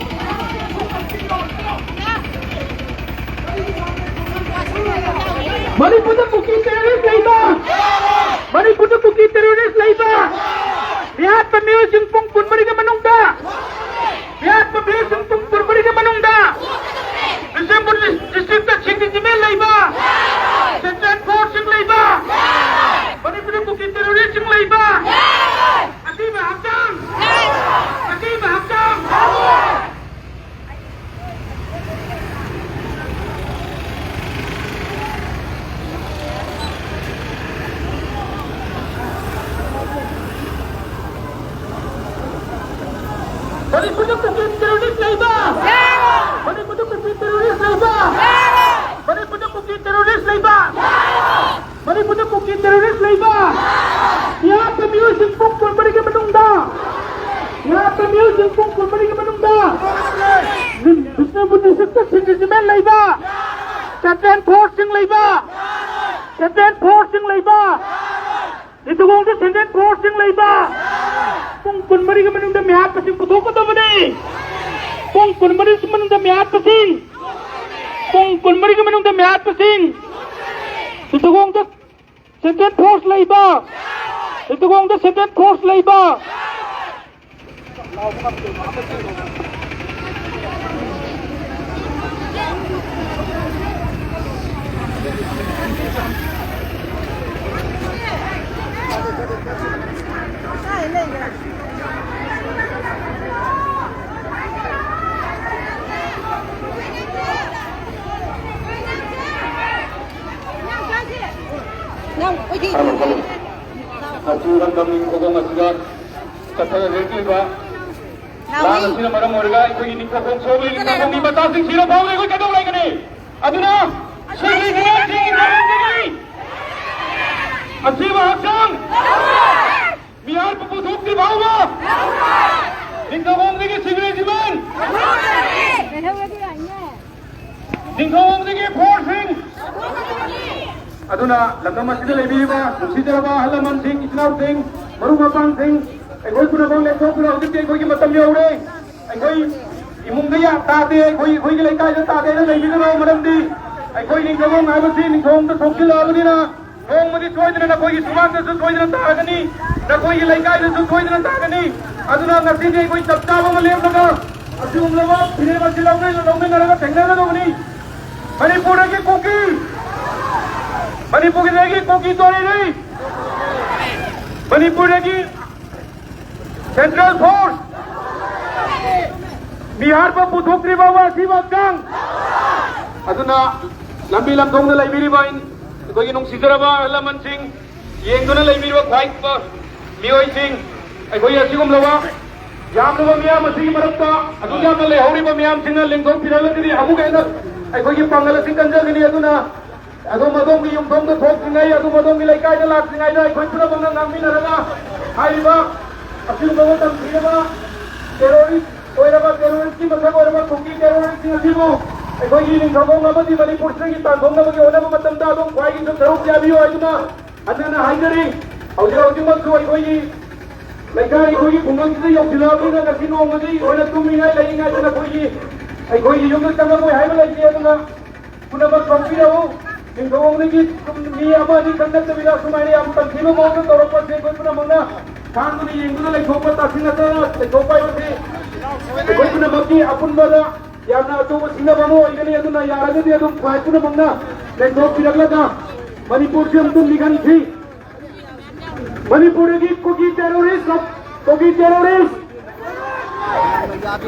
ꯃꯅꯤꯄꯨꯔꯗ ꯀꯨꯀꯤ ꯇꯦꯔꯣꯔꯤꯁ ꯂꯩꯕ, ꯃꯅꯤꯄꯨꯔꯗ ꯀꯨꯀꯤ ꯇꯦꯔꯣꯔꯤꯁ ꯂꯩꯕ, ꯃꯤꯍꯥꯠꯄ ꯃꯤꯑꯣꯏꯁꯤꯡ ꯄꯨꯡ ꯀꯨꯟꯃꯔꯤꯒꯤ ꯃꯅꯨꯡꯗ, ꯃꯤꯍꯥꯠꯄ ꯃꯤꯑꯣꯏꯁꯤꯡ ꯄꯨꯡ ꯀꯨꯟꯃꯔꯤꯒꯤ ꯃꯅꯨꯡꯗ ꯕꯤꯁꯅꯨꯄꯨꯔ ꯗꯤꯁꯇ꯭ꯔꯤꯛꯇ ꯁꯤꯡ ꯔꯤꯖꯤꯃꯦꯟ ꯂꯩꯕ, ꯁꯦꯟꯇ꯭ꯔꯦꯜ ꯐꯣꯔꯁꯁꯤꯡ ꯂꯩꯕ, ꯃꯅꯤꯄꯨꯔꯗ ꯀꯨꯀꯤ ꯇꯦꯔꯣꯔꯤꯁꯁꯤꯡ ꯂꯩꯕ, ꯑꯀꯤꯕ ꯍꯛꯆꯥꯡ, ꯑꯀꯤꯕ ꯍꯛꯆꯥꯡ꯫ ꯃꯅꯤꯄꯨꯔꯗ ꯀꯨꯀꯤ ꯇꯦꯔꯣꯔꯤꯁ ꯂꯩꯕ! ꯃꯅꯤꯄꯨꯔꯗ ꯀꯨꯀꯤ ꯇꯦꯔꯣꯔꯤꯁ ꯂꯩꯕ! ꯃꯅꯤꯄꯨꯔꯗ ꯀꯨꯀꯤ ꯇꯦꯔꯣꯔꯤꯁ ꯂꯩꯕ! ꯃꯅꯤꯄꯨꯔꯗ ꯀꯨꯀꯤ ꯇꯦꯔꯣꯔꯤꯁ ꯂꯩꯕ! ꯃꯤꯍꯥꯠꯄ ꯃꯤꯑꯣꯏꯁꯤꯡ ꯄꯨꯡ ꯀꯨꯟꯃꯔꯤꯒꯤ ꯃꯅꯨꯡꯗ, ꯃꯤꯍꯥꯠꯄ ꯃꯤꯑꯣꯏꯁꯤꯡ ꯄꯨꯡ ꯀꯨꯟꯃꯔꯤꯒꯤ ꯃꯅꯨꯡꯗ ꯕꯤꯁꯅꯨꯄꯨꯔ ꯗꯤꯁꯇ꯭ꯔꯤꯛꯇ ꯁꯤꯡ ꯔꯤꯖꯤꯃꯦꯟ ꯂꯩꯕ, ꯁꯦꯟꯇ꯭ꯔꯦꯜ ꯐꯣꯔꯁꯁꯤꯡ ꯂꯩꯕ, ꯁꯦꯟꯇ꯭ꯔꯦꯜ ꯐꯣꯔꯁꯁꯤꯡ ꯂꯩꯕ, ꯂꯤꯇꯒꯣꯡꯗ ꯁꯦꯟꯇ꯭ꯔꯦꯜ ꯐꯣꯔꯁꯁꯤꯡ ꯂꯩꯕ, ꯄꯨꯡ ꯀꯨꯟꯃꯔꯤꯒꯤ ꯃꯅꯨꯡꯗ ꯃꯤꯍꯥꯠꯄꯁꯤꯡ ꯄꯨꯊꯣꯛꯀꯗꯕꯅꯤ꯫ ꯄꯨꯡ ꯀꯨꯟꯃꯔꯤꯒꯤ ꯃꯅꯨꯡꯗ ꯃꯤꯍꯥꯠꯄꯁꯤꯡ, ꯄꯨꯡ ꯀꯨꯟꯃꯔꯤꯒꯤ ꯃꯅꯨꯡꯗ ꯃꯤꯍꯥꯠꯄꯁꯤꯡ, ꯂꯤꯇꯒꯣꯡꯗ ꯁꯦꯟꯇ꯭ꯔꯦꯜ ꯐꯣꯔꯁ ꯂꯩꯕ, ꯂꯤꯇꯒꯣꯡꯗ ꯁꯦꯟꯇ꯭ꯔꯦꯜ ꯐꯣꯔꯁ ꯂꯩꯕ꯫ ꯅꯪ ꯑꯩꯈꯣꯏꯒꯤ ꯉꯁꯤ ꯏꯔꯝꯗꯝꯒꯤ ꯈꯨꯕꯝ ꯑꯁꯤꯗ ꯆꯠꯊꯔꯛꯂꯤꯕ ꯂꯥꯟ ꯑꯁꯤꯅ ꯃꯔꯝ ꯑꯣꯏꯔꯒ ꯑꯩꯈꯣꯏꯒꯤ ꯅꯤꯡꯊꯧ ꯈꯣꯡꯁꯣꯡꯂꯤ ꯅꯤꯡꯊꯧ ꯈꯣꯡꯒꯤ ꯃꯆꯥꯁꯤꯡ ꯁꯤꯔ ꯐꯥꯎꯕ ꯑꯩꯈꯣꯏ ꯀꯩꯗꯧ ꯂꯩꯒꯅꯤ? ꯑꯗꯨꯅ ꯁꯤꯒꯤ ꯖꯤꯕꯟꯁꯤꯡꯒꯤ ꯃꯔꯝꯗꯒꯤ ꯑꯁꯤꯕ ꯍꯛꯆꯥꯡ ꯃꯤꯍꯥꯠꯄ ꯄꯨꯊꯣꯛꯇ꯭ꯔꯤ ꯐꯥꯎꯕ ꯅꯤꯡꯊꯧ ꯈꯣꯡꯗꯒꯤ ꯁꯤꯒ꯭ꯔꯦ ꯖꯤꯕꯟ ꯅꯤꯡꯊꯧ ꯈꯣꯡꯗꯒꯤ ꯐꯣꯔꯁꯁꯤꯡ ꯑꯗꯨꯅ ꯂꯝꯗꯝ ꯑꯁꯤꯗ ꯂꯩꯕꯤꯔꯤꯕ ꯅꯨꯡꯁꯤꯖꯔꯕ ꯑꯍꯜ ꯂꯃꯟꯁꯤꯡ, ꯏꯆꯤꯟ ꯏꯅꯥꯎꯁꯤꯡ, ꯃꯔꯨꯞ ꯃꯄꯥꯡꯁꯤꯡ, ꯑꯩꯈꯣꯏ ꯄꯨꯝꯅꯃꯛ ꯂꯦꯞꯊꯣꯛꯇꯨꯅ ꯍꯧꯖꯤꯛꯇꯤ ꯑꯩꯈꯣꯏꯒꯤ ꯃꯇꯝ ꯌꯧꯔꯦ꯫ ꯑꯩꯈꯣꯏ ꯏꯃꯨꯡꯗ ꯌꯥ-, ꯇꯥꯗꯦ, ꯑꯩꯈꯣꯏ, ꯑꯩꯈꯣꯏꯒꯤ ꯂꯩꯀꯥꯏꯗ ꯇꯥꯗꯦꯅ ꯂꯩꯕꯤꯒꯅꯨ, ꯃꯔꯝꯗꯤ ꯑꯩꯈꯣꯏ ꯅꯤꯡꯊꯧ ꯍꯥꯏꯕꯁꯤ ꯅꯤꯡꯊꯧꯗ ꯁꯣꯛꯆꯤꯜꯂꯛꯑꯕꯅꯤꯅ ꯅꯣꯡꯃꯗꯤ ꯁꯣꯏꯗꯅ ꯅꯈꯣꯏꯒꯤ ꯁꯨꯃꯥꯡꯗꯁꯨ ꯁꯣꯏꯗꯅ ꯇꯥꯒꯅꯤ, ꯅꯈꯣꯏꯒꯤ ꯂꯩꯀꯥꯏꯗꯁꯨ ꯁꯣꯏꯗꯅ ꯇꯥꯒꯅꯤ꯫ ꯑꯗꯨꯅ ꯉꯁꯤꯗꯤ ꯑꯩꯈꯣꯏ ꯆꯞ ꯆꯥꯕ ꯑꯃ ꯂꯦꯞꯂꯒ ꯑꯁꯤꯒꯨꯝꯂꯕ ꯐꯤꯔꯦꯞ ꯑꯁꯤ ꯂꯧꯃꯤꯟ-, ꯂꯧꯃꯤꯟꯅꯔꯒ ꯊꯦꯡꯅꯒꯗꯧꯕꯅꯤ꯫ ꯃꯅꯤꯄꯨꯔꯗꯒꯤ ꯀꯨꯀꯤ, ꯃꯅꯤꯄꯨꯔꯗꯒꯤ ꯀꯨꯀꯤ ꯇꯣꯔꯤꯔꯤ, ꯃꯅꯤꯄꯨꯔꯗꯒꯤ ꯁꯦꯟꯇ꯭ꯔꯦꯜ ꯐꯣꯔꯁ ꯃꯤꯍꯥꯠꯄ ꯄꯨꯊꯣꯛꯇ꯭ꯔꯤ ꯐꯥꯎꯕ ꯑꯁꯤꯕ ꯍꯛꯆꯥꯡ꯫ ꯑꯗꯨꯅ ꯂꯝꯕꯤ ꯂꯝꯊꯣꯡꯗ ꯂꯩꯕꯤꯔꯤꯕ ꯑꯩꯈꯣꯏꯒꯤ ꯅꯨꯡꯁꯤꯖꯔꯕ ꯑꯍꯜ ꯂꯃꯟꯁꯤꯡ, ꯌꯦꯡꯗꯨꯅ ꯂꯩꯕꯤꯔꯤꯕ ꯈ꯭ꯋꯥꯏ ꯃꯤꯑꯣꯏꯁꯤꯡ, ꯑꯩꯈꯣꯏ ꯑꯁꯤꯒꯨꯝꯂꯕ ꯌꯥꯝꯂꯕ ꯃꯤꯌꯥꯝ ꯑꯁꯤꯒꯤ ꯃꯔꯛꯇ ꯑꯗꯨꯛ ꯌꯥꯝꯅ ꯂꯩꯍꯧꯔꯤꯕ ꯃꯤꯌꯥꯝꯁꯤꯡꯅ ꯂꯦꯡꯊꯣꯛꯄꯤꯔꯒꯗꯤ ꯑꯃꯨꯛꯀ ꯍꯦꯟꯅ ꯑꯩꯈꯣꯏꯒꯤ ꯄꯥꯡꯒꯜ ꯑꯁꯤ ꯀꯟꯖꯒꯅꯤ꯫ ꯑꯗꯨꯅ ꯑꯗꯣꯝ ꯑꯗꯣꯝꯒꯤ ꯌꯨꯝꯊꯣꯡꯗ ꯊꯣꯛꯇ꯭ꯔꯤꯉꯩ, ꯑꯗꯣꯝ ꯑꯗꯣꯝꯒꯤ ꯂꯩꯀꯥꯏꯗ ꯂꯥꯛꯇ꯭ꯔꯤꯉꯩꯗ ꯑꯩꯈꯣꯏ ꯄꯨꯝꯅꯃꯛꯅ ꯉꯥꯡꯃꯤꯟꯅꯔꯒ ꯍꯥꯏꯔꯤꯕ ꯑꯁꯤꯒꯨꯝꯂꯕ ꯇꯝꯊꯤꯔꯕ ꯇꯦꯔꯣꯔꯤꯁ ꯑꯣꯏꯔꯕ, ꯇꯦꯔꯣꯔꯤꯁꯀꯤ ꯃꯁꯛ ꯑꯣꯏꯔꯕ ꯀꯨꯀꯤ ꯇꯦꯔꯣꯔꯤꯁꯁꯤꯡ ꯑꯁꯤꯕꯨ ꯑꯩꯈꯣꯏꯒꯤ ꯅꯤꯡꯊꯧꯈꯣꯡ ꯑꯃꯗꯤ ꯃꯅꯤꯄꯨꯔꯁꯤꯗꯒꯤ ꯇꯥꯟꯊꯣꯛꯅꯕꯒꯤ ꯍꯣꯠꯅꯕ ꯃꯇꯝꯗ ꯑꯗꯣꯝ ꯈ꯭ꯋꯥꯏꯒꯤ ꯁꯔꯨꯛ ꯌꯥꯕꯤꯌꯨ ꯍꯥꯏꯗꯨꯅ ꯍꯟꯅ ꯍꯟꯅ ꯍꯥꯏꯖꯔꯤ꯫ ꯍꯧꯖꯤꯛ ꯍꯧꯖꯤꯛꯃꯛꯁꯨ ꯑꯩꯈꯣꯏꯒꯤ ꯂꯩꯀꯥꯏ, ꯑꯩꯈꯣꯏꯒꯤ ꯈꯨꯡꯒꯪꯁꯤꯗ ꯌꯧꯁꯤꯜꯂꯛꯑꯕꯅꯤꯅ ꯉꯁꯤ ꯅꯣꯡꯃꯗꯤ ꯑꯩꯈꯣꯏꯅ ꯇꯨꯝꯃꯤꯉꯩ ꯂꯩꯔꯤꯉꯩꯗ ꯑꯩꯈꯣꯏꯒꯤ, ꯑꯩꯈꯣꯏꯒꯤ ꯌꯨꯝꯗ ꯆꯪꯉꯛꯑꯣꯏ ꯍꯥꯏꯕ ꯂꯩꯇꯦ꯫ ꯑꯗꯨꯅ ꯄꯨꯝꯅꯃꯛ ꯊꯣꯛꯄꯤꯔꯛꯎ꯫ ꯅꯤꯡꯊꯧꯈꯣꯡꯗꯒꯤ ꯃꯤ ꯑꯃ ꯑꯅꯤ ꯈꯛ ꯅꯠꯇꯕꯤꯗ ꯑꯁꯨꯃꯥꯏꯅ ꯌꯥꯝ ꯇꯝꯊꯤꯕ ꯃꯑꯣꯡꯗ ꯇꯧꯔꯛꯄꯁꯦ ꯑꯩꯈꯣꯏ ꯄꯨꯝꯅꯃꯛꯅ ꯈꯥꯡꯗꯨꯅ ꯌꯦꯡꯗꯨꯅ ꯂꯩꯊꯣꯛꯄ, ꯇꯥꯁꯤꯟꯅꯗꯅ ꯂꯩꯊꯣꯛꯄ ꯍꯥꯏꯕꯁꯤ ꯑꯩꯈꯣꯏ ꯄꯨꯝꯅꯃꯛꯀꯤ ꯑꯄꯨꯟꯕꯗ ꯌꯥꯝꯅ ꯑꯆꯧꯕ ꯁꯤꯡꯅꯕ ꯑꯃ ꯑꯣꯏꯒꯅꯤ꯫ ꯑꯗꯨꯅ ꯌꯥꯔꯒꯗꯤ ꯑꯗꯨꯝ ꯈ꯭ꯋꯥꯏ ꯄꯨꯝꯅꯃꯛꯅ ꯂꯦꯡꯊꯣꯛꯄꯤꯔꯛꯂꯒ ꯃꯅꯤꯄꯨꯔꯁꯤ ꯑꯃꯨꯛꯇꯪ ꯅꯤꯡꯍꯟꯁꯤ꯫ ꯃꯅꯤꯄꯨꯔꯗꯒꯤ ꯀꯨꯀꯤ terrorist, ꯀꯨꯀꯤ terrorist,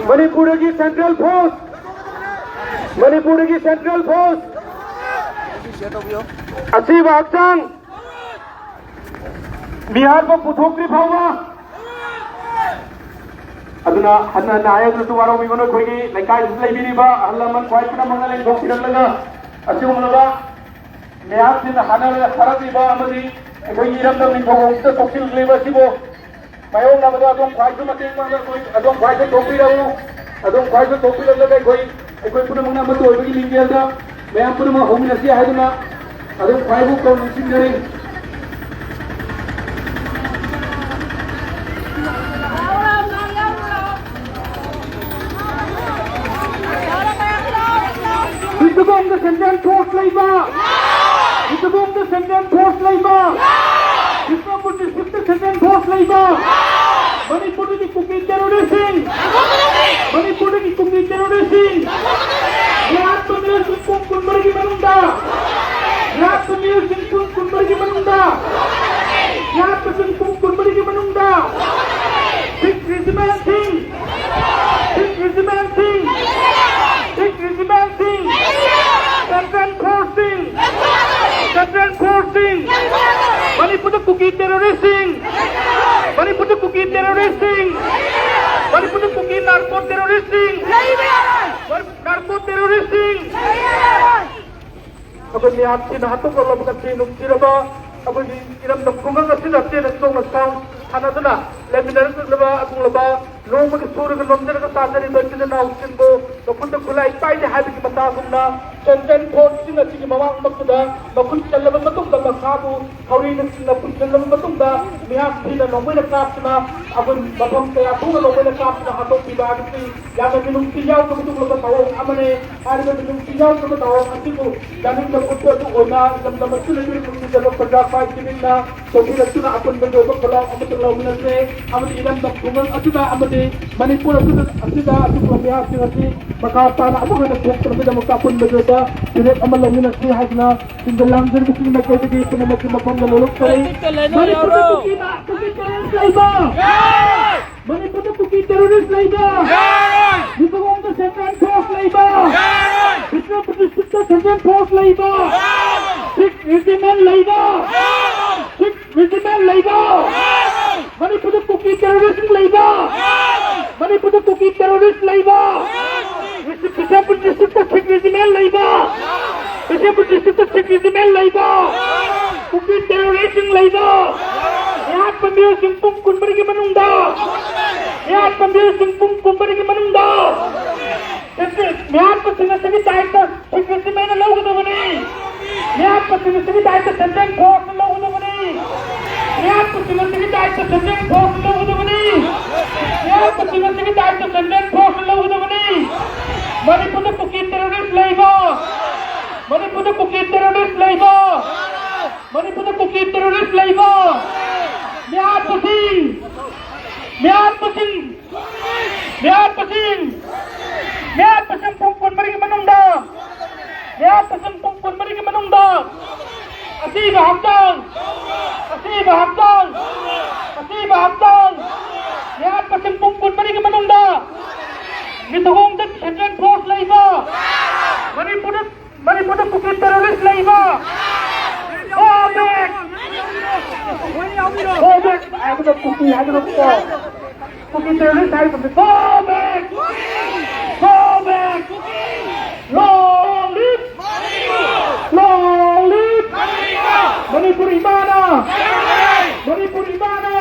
ꯃꯅꯤꯄꯨꯔꯗꯒꯤ central force, ꯃꯅꯤꯄꯨꯔꯗꯒꯤ central force, ꯑꯁꯤꯕ ꯍꯛꯆꯥꯡ ꯃꯤꯍꯥꯠꯄ ꯄꯨꯊꯣꯛꯇ꯭ꯔꯤ ꯐꯥꯎꯕ꯫ ꯑꯗꯨꯅ ꯍꯟꯅ ꯍꯟꯅ ꯍꯥꯏꯔꯗꯨꯅꯁꯨ ꯋꯥꯔꯧꯕꯤꯒꯅꯨ, ꯑꯩꯈꯣꯏꯒꯤ ꯂꯩꯀꯥꯏꯗꯁꯨ ꯂꯩꯕꯤꯔꯤꯕ ꯑꯍꯜ ꯂꯃꯟ ꯈ꯭ꯋꯥꯏ ꯄꯨꯝꯅꯃꯛꯅ ꯂꯦꯡꯊꯣꯛꯄꯤꯔꯛꯂꯒ ꯑꯁꯤꯒꯨꯝꯂꯕ ꯃꯤꯍꯥꯠꯁꯤꯡꯅ ꯍꯥꯠꯅ-, ꯍꯥꯠꯂꯛꯂꯤꯕ ꯑꯃꯗꯤ ꯑꯩꯈꯣꯏꯒꯤ ꯏꯔꯝꯗꯝ ꯅꯤꯡꯊꯧ ꯈꯣꯡꯁꯤꯗ ꯁꯣꯛꯆꯤꯜꯂꯛꯂꯤꯕ ꯑꯁꯤꯕꯨ ꯃꯥꯌꯣꯛꯅꯕꯗ ꯑꯗꯣꯝ ꯈ꯭ꯋꯥꯏꯁꯨ ꯃꯇꯦꯡ ꯄꯥꯡꯅ ꯑꯩꯈꯣꯏ ꯑꯗꯣꯝ ꯈ꯭ꯋꯥꯏꯁꯨ ꯊꯣꯛꯄꯤꯔꯛꯎ꯫ ꯑꯗꯣꯝ ꯈ꯭ꯋꯥꯏꯁꯨ ꯊꯣꯛꯄꯤꯔꯛꯂꯒ ꯑꯩꯈꯣꯏ, ꯑꯩꯈꯣꯏ ꯄꯨꯝꯅꯃꯛꯅ ꯑꯃꯠꯇ ꯑꯣꯏꯕꯒꯤ ꯂꯤꯡꯖꯦꯜꯗ ꯃꯌꯥꯝ ꯄꯨꯝꯅꯃꯛ ꯍꯧꯃꯤꯟꯅꯁꯤ ꯍꯥꯏꯗꯨꯅ ꯑꯗꯣꯝ ꯈ꯭ꯋꯥꯏꯕꯨ ꯀꯧ ꯅꯤꯡꯁꯤꯡꯖꯔꯤ꯫ ꯁꯤꯇꯕꯣꯡꯗ central force ꯂꯩꯕ, ꯁꯤꯇꯕꯣꯡꯗ central force ꯂꯩꯕ, ꯕꯤꯁꯅꯨꯄꯨꯔ districtꯇ central force ꯂꯩꯕ, ꯃꯅꯤꯄꯨꯔꯗꯒꯤ ꯀꯨꯀꯤ terroristꯁꯤꯡ, ꯃꯅꯤꯄꯨꯔꯗꯒꯤ ꯀꯨꯀꯤ terroristꯁꯤꯡ, ꯂꯥꯛꯄ ꯃꯤꯑꯣꯏꯁꯤꯡ ꯄꯨꯡ ꯀꯨꯟꯃꯔꯤꯒꯤ ꯃꯅꯨꯡꯗ, ꯂꯥꯛꯄ ꯃꯤꯑꯣꯏꯁꯤꯡ ꯄꯨꯡ ꯀꯨꯟꯃꯔꯤꯒꯤ ꯃꯅꯨꯡꯗ, ꯂꯥꯛꯄꯁꯤꯡ ꯄꯨꯡ ꯀꯨꯟꯃꯔꯤꯒꯤ ꯃꯅꯨꯡꯗ, six regimentꯁꯤꯡ, six regimentꯁꯤꯡ, six regimentꯁꯤꯡ, central forceꯁꯤꯡ, central forceꯁꯤꯡ, ꯃꯅꯤꯄꯨꯔꯗ ꯀꯨꯀꯤ terroristꯁꯤꯡ, ꯃꯅꯤꯄꯨꯔꯗ ꯀꯨꯀꯤ terroristꯁꯤꯡ, ꯃꯅꯤꯄꯨꯔꯗ ꯀꯨꯀꯤ narco terroristꯁꯤꯡ, narco terroristꯁꯤꯡ꯫ ꯑꯩꯈꯣꯏ ꯃꯤꯍꯥꯠꯁꯤꯡꯅ ꯍꯥꯠꯇꯣꯛꯂꯕ ꯉꯁꯤ ꯅꯨꯡꯁꯤꯔꯕ ꯑꯩꯈꯣꯏꯒꯤ ꯏꯔꯝꯗꯝ ꯈꯨꯡꯒꯪ ꯑꯁꯤꯗ ꯆꯦꯟꯅ ꯆꯣꯡꯅ ꯁꯥꯎ ꯁꯥꯟꯅꯗꯨꯅ ꯂꯩꯃꯤꯟꯅꯔꯛꯂꯕ ꯑꯗꯨꯒꯨꯝꯂꯕ ꯅꯣꯡꯃꯒꯤ ꯁꯨꯔꯒ ꯅꯣꯝꯖꯔꯒ ꯆꯥꯖꯔꯤꯕ ꯏꯆꯤꯜ ꯏꯅꯥꯎꯁꯤꯡꯕꯨ ꯃꯈꯨꯠꯇ ꯈꯨꯠꯂꯥꯏ ꯄꯥꯏꯗꯦ ꯍꯥꯏꯕꯒꯤ ꯃꯇꯥꯒꯨꯝꯅ central forceꯁꯤꯡ ꯑꯁꯤꯒꯤ ꯃꯃꯥꯡꯃꯛꯇꯗ ꯃꯈꯨꯠ ꯆꯜꯂꯕ ꯃꯇꯨꯡꯗ ꯃꯁꯥꯕꯨ ꯊꯧꯔꯤꯅ ꯆꯤꯡꯅ ꯄꯨꯟꯁꯤꯜꯂꯕ ꯃꯇꯨꯡꯗ ꯃꯤꯍꯥꯠ ꯊꯤꯅ ꯅꯣꯡꯃꯩꯅ ꯀꯥꯞꯇꯨꯅ ꯑꯩꯈꯣꯏ ꯃꯐꯝ ꯀꯌꯥ ꯊꯣꯛꯅ ꯅꯣꯡꯃꯩꯅ ꯀꯥꯞꯇꯨꯅ ꯍꯥꯠꯇꯣꯛꯄꯤꯕ ꯍꯥꯏꯕꯁꯤ ꯌꯥꯝꯅ ꯃꯤꯅꯨꯡꯁꯤ ꯌꯥꯎꯗꯕ ꯑꯗꯨꯒꯨꯝꯂꯕ ꯊꯧꯑꯣꯡ ꯑꯃꯅꯤ꯫ ꯍꯥꯏꯔꯤꯕ ꯃꯤꯅꯨꯡꯁꯤ ꯌꯥꯎꯗꯕ ꯊꯧꯑꯣꯡ ꯑꯁꯤꯕꯨ ꯌꯥꯅꯤꯡꯗꯕ ꯎꯠꯄ ꯑꯗꯨ ꯑꯣꯏꯅ ꯂꯝꯗꯝ ꯑꯁꯤꯗ ꯂꯩꯔꯤꯕ ꯅꯤꯡꯖꯕ ꯄ꯭ꯔꯖꯥ ꯈ꯭ꯋꯥꯏ ꯇꯤꯃꯤꯟꯅ ꯆꯣꯡꯁꯤꯜꯂꯛꯇꯨꯅ ꯑꯄꯨꯟꯕꯒꯤ ꯑꯣꯏꯕ ꯈꯨꯜꯂꯥꯎ ꯑꯃꯠꯇ ꯂꯧꯃꯤꯟꯅꯁꯦ ꯑꯃꯗꯤ ꯏꯔꯝꯗꯝ ꯈꯨꯡꯒꯪ ꯑꯁꯤꯗ ꯑꯃꯠꯇ ꯃꯅꯤꯄꯨꯔ ꯑꯁꯤꯗ, ꯑꯁꯤꯗ ꯑꯁꯤꯒꯨꯝꯕ ꯃꯤꯍꯥꯠꯁꯤꯡ ꯑꯁꯤ ꯃꯈꯥ ꯇꯥꯅ ꯑꯃꯨꯛ ꯍꯟꯅ ꯊꯣꯛꯇꯅꯕꯒꯤꯗꯃꯛꯇ ꯑꯄꯨꯟꯕ ꯖꯣꯏꯇ ꯐꯤꯔꯦꯞ ꯑꯃ ꯂꯧꯃꯤꯟꯅꯁꯤ ꯍꯥꯏꯗꯨꯅ ꯇꯤꯟꯗ ꯂꯥꯡꯖꯔꯤꯕꯁꯤꯡ ꯃꯥꯏꯀꯩꯗꯒꯤ ꯄꯨꯝꯅꯃꯛꯀꯤ ꯃꯐꯝꯗ ꯂꯣꯜꯂꯛꯆꯔꯤ꯫ ꯃꯅꯤꯄꯨꯔꯗ ꯀꯨꯀꯤ ꯃꯥ-, ꯀꯨꯀꯤ terrorist ꯂꯩꯕ! ꯃꯅꯤꯄꯨꯔꯗ ꯀꯨꯀꯤ terrorist ꯂꯩꯕ! ꯃꯤꯇꯣꯡꯗ central force ꯂꯩꯕ! ꯕꯤꯁꯅꯨꯄꯨꯔ districtꯇ central force ꯂꯩꯕ! Six regiment ꯂꯩꯕ! Six regiment ꯂꯩꯕ! ꯃꯅꯤꯄꯨꯔꯗ ꯀꯨꯀꯤ terrorist ꯂꯩꯕ! ꯃꯅꯤꯄꯨꯔꯗ ꯀꯨꯀꯤ terrorist ꯂꯩꯕ! ꯕꯤꯁꯦꯝꯄꯨꯔ districtꯇ Six regiment ꯂꯩꯕ! ꯕꯤꯁꯦꯝꯄꯨꯔ districtꯇ Six regiment ꯂꯩꯕ! ꯀꯨꯀꯤ terroristꯁꯤꯡ ꯂꯩꯕ! ꯃꯤꯍꯥꯠꯄ ꯃꯤꯑꯣꯏꯁꯤꯡ ꯄꯨꯡ ꯀꯨꯟꯃꯔꯤꯒꯤ ꯃꯅꯨꯡꯗ! ꯃꯤꯍꯥꯠꯄ ꯃꯤꯑꯣꯏꯁꯤꯡ ꯄꯨꯡ ꯀꯨꯟꯃꯔꯤꯒꯤ ꯃꯅꯨꯡꯗ! ꯃꯤꯍꯥꯠꯄꯁꯤꯡ ꯑꯁꯤꯒꯤ ꯗꯥꯏꯇ Six regiment ꯂꯧꯒꯗꯕꯅꯤ! ꯃꯤꯍꯥꯠꯄꯁꯤꯡ ꯑꯁꯤꯒꯤ ꯗꯥꯏꯇ central force ꯂꯧꯒꯗꯕꯅꯤ! ꯃꯤꯍꯥꯠꯄꯁꯤꯡ ꯑꯁꯤꯒꯤ ꯗꯥꯏꯇ central force ꯂꯧꯒꯗꯕꯅꯤ! ꯃꯤꯍꯥꯠꯄꯁꯤꯡ ꯑꯁꯤꯒꯤ ꯗꯥꯏꯇ central force ꯂꯧꯒꯗꯕꯅꯤ! ꯃꯅꯤꯄꯨꯔꯗ ꯀꯨꯀꯤ terrorist ꯂꯩꯕ! ꯃꯅꯤꯄꯨꯔꯗ ꯀꯨꯀꯤ terrorist ꯂꯩꯕ! ꯃꯅꯤꯄꯨꯔꯗ ꯀꯨꯀꯤ terrorist ꯂꯩꯕ! ꯃꯤꯍꯥꯠꯄꯁꯤꯡ! ꯃꯤꯍꯥꯠꯄꯁꯤꯡ! ꯃꯤꯍꯥꯠꯄꯁꯤꯡ! ꯃꯤꯍꯥꯠꯄꯁꯤꯡ ꯄꯨꯡ ꯀꯨꯟꯃꯔꯤꯒꯤ ꯃꯅꯨꯡꯗ! ꯃꯤꯍꯥꯠꯄꯁꯤꯡ ꯄꯨꯡ ꯀꯨꯟꯃꯔꯤꯒꯤ ꯃꯅꯨꯡꯗ! ꯑꯁꯤꯕ ꯍꯛꯆꯥꯡ! ꯑꯁꯤꯕ ꯍꯛꯆꯥꯡ! ꯑꯁꯤꯕ ꯍꯛꯆꯥꯡ! ꯃꯤꯍꯥꯠꯄꯁꯤꯡ ꯄꯨꯡ ꯀꯨꯟꯃꯔꯤꯒꯤ ꯃꯅꯨꯡꯗ! ꯃꯤꯇꯣꯡꯗ central force ꯂꯩꯕ! ꯃꯅꯤꯄꯨꯔꯗ ꯃꯅꯤꯄꯨꯔꯗ ꯀꯨꯀꯤ terrorist ꯂꯩꯕ! Go back! Go back! ꯍꯥꯏꯕꯗ ꯀꯨꯀꯤ ꯍꯥꯏꯕꯗ ꯀꯣ꯫ ꯀꯨꯀꯤ terrorist ꯍꯥꯏꯕꯗ go back! Go back! Long live! Long live! Manipur ꯏꯃꯥꯅ! ꯃꯅꯤꯄꯨꯔ ꯏꯃꯥꯅ!